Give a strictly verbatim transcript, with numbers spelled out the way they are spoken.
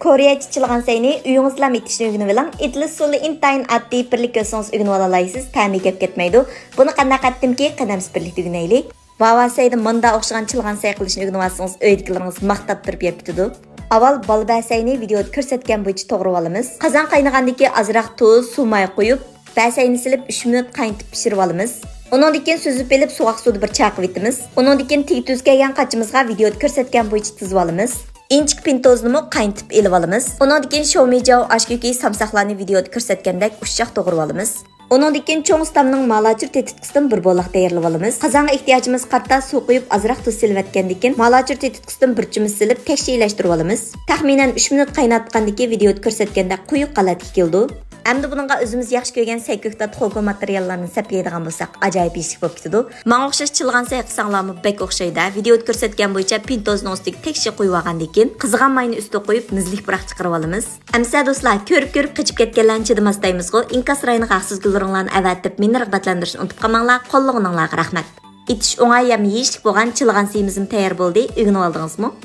كورېيەچە چىلىغان سەينى ئۆيىڭىزدىلا ئېتىشنى ئۆگىنىۋېلىڭ. ئېتىلىش ئۇسۇلى ئىنتايىن ئاددىي، بىرلىكتە ئۆتسىڭىز ئۆگىنىۋالالايسىز، تەمى گەپ كەتمەيدۇ. بۇنى قانداق ئەتتىمكى، قېنى ئەمسە بىرلىكتە ئۆگىنەيلى. ۋاۋا سەيدە ماندا ئوخشىغان چىلىغان سەي قىلىشنى ئۆگىنىۋالسىڭىز، ئۆيدىكىلىرىڭىز ماختاپ تۇرۇپ يەپ كېتىدۇ. ئاۋۋال بالا بەسەينى ۋىدېئودا كۆرسەتكەن بويىچە توغرىۋالىمىز. قازان قاينىغاندىكى ئازراق تۇز، سۇ ماي قويۇپ، بەسەينى سېلىپ ئۈچ مىنۇت قاينىتىپ پىشۇرۇۋالىمىز. ئۇنىڭدىن كېيىن سۈزۈپ ئېلىپ سوغۇق سۇدا بىر چايقىۋېتىمىز. ئۇنىڭدىن كېيىن تېگى تۈز كەلگەن قاچىمىزغا ۋىدېئودا كۆرسەتكەن بويىچە تىزىۋالىمىز. ئىنچىكە پىنتوزنىمۇ قاينىتىپ ئېلىۋالىمىز. ئۇنىڭدىن كېيىن شوۋمىجياۋ ئاشكۆكى سامساقلارنى ۋىدېئودا كۆرسەتكەندەك ئۇششاق توغرىۋالىمىز. ئۇنىڭدىن كېيىن چوڭ ئۇستامنىڭ مالاچۇر تېتىتقۇسىدىن بىر بولاق تەييارلىۋالىمىز. قازانغا ئېھتىياجىمىزغا قارىتا سۇ قۇيۇپ، ئازراق تۇز سېلىۋەتكەندىن كېيىن، مالاچۇر تېتىتقۇسىدىن بىر چىمىس سېلىپ، تەكشى ئىلەشتۈرۈۋالىمىز. تەخمىنەن ئۈچ مىنۇت قايناتقاندىن كېيىن ۋىدېئودا كۆرسەتكەندەك قويۇق ھالەتكە كېلىدۇ. ئەمدى بۇنىڭغا ئۆزىمىز ياخشى كۆرگەن سەي كۆكتات، خوكو ماتېرىياللارنى سەپلەيدىغان بولساق، ئاجايىپ يېيىشلىك بولۇپ كېتىدۇ. ماڭا ئوخشاش چىلىغان سەي قىلساڭلارمۇ بەك ئوخشايدۇ. ۋىدېئودا كۆرسەتكەن بويىچە پىنتوزنىڭ ئۈستىگە تەكشى قويۇۋالغاندىن كېيىن، قىزىغان ماينى ئۈستىگە قويۇپ، مۇزلۇق پۇراق چىقىرىۋالىمىز. ئەمىسە دوستلار، كۆرۈپ-كۆرۈپ قېچىپ كەتكەنلەرنى چىدىماستايمىزغۇ، ئىنكاس رايىنىغا ھەقسىز گۈللىرىڭلارنى ئەۋەتىپ، مېنى رىغبەتلەندۈرۈشنى ئۇنتۇپ قالماڭلار. قوللىغىنىڭلارغا رەھمەت. ئېتىش ئوڭاي ھەم يېيىشلىك بولغان چىلىغان سېيىمىزمۇ تەييار بولدى. ئۆگىنىۋالدىڭىزمۇ؟